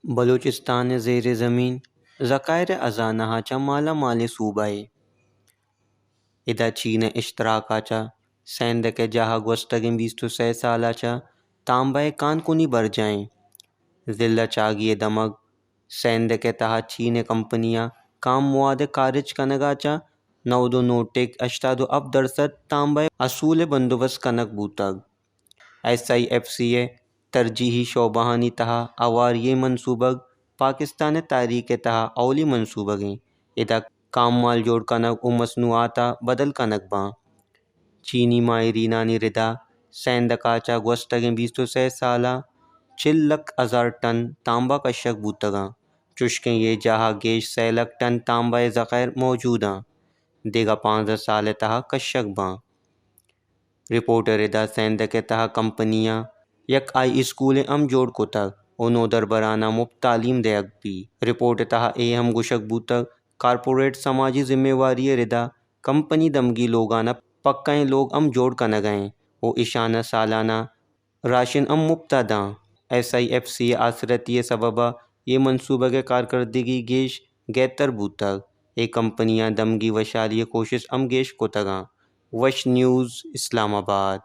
بلوچستان ءِ زیر زمین ذخائر ءِ ہزانہ ءَ چہ مالا مالیں صوبہ یے۔ ادا چین ءِ اشتراک ءَ چہ سیندک ءِ جاہ ءَ گوستگیں بیست ءُ سئے سال ءَ چہ تانبہ ءِ کانکنی برجاہ ایں۔ ضلع چاگی ءِ دمگ سیندک ءِ تہا چین ءِ کمپنیاں کام مواد ءِ کارچ کنگ ءَ چہ نود ءُ نو ٹک ہشتاد ءُ ہپت درسد تانبہ ءِ اصول ءِ بندوبست کنگ بوتگ۔ ایس آئی ایف سی ءِ ترجیحی شعبہانی تہا ہواری ءِ منصوبگ پاکستان ءِ تاریخ ءِ تہا اولی منصوبگ ایں۔ ادا کاممال جوڑ کنگ ءُ مصنوعات ءَ بدل کنگ باں۔ چینی ماہرینانی ردا سیندک ءَ چہ گوستگیں بیست ءُ سئے سال ءَ چل لکھ ہزار ٹن تانبہ کشگ بوتگ اَنت، چشکیں اے جاہ ءَ گیش سئے لکھ ٹن تانبہ ءِ ذخائر موجود اَنت، دگہ پانزدہ سال ءِ تہا کشگ باں۔ رپورٹ ءِ ردا سیندک ءِ تہا کمپنیاں یک ہائی اسکولے ہم جوڑ کتگ ءُ نودربراناں مپت تعلیم دئیگ بیت۔ رپورٹ ءِ تہا اے ہم گوشگ بوتگ، کارپوریٹ سماجی ذمہ واری ءِ ردا کمپنی دمگی لوگان ءَ پکائیں لوگ ہم جوڑ کنگ ءَ ایں ءُ ایشاناں سالانہ راشن ہم مپت ءَ داں۔ ایس آئی ایف سی ءِ آسرتی ءِ سبب ءَ اے منصوبگ ءِ کارکردگی گیش گہتر بوتگ۔ اے کمپنیاں دمگی وشھالی ءِ کوشست ہم گیش کتگ اَنت۔ وش نیوز، اسلام آباد۔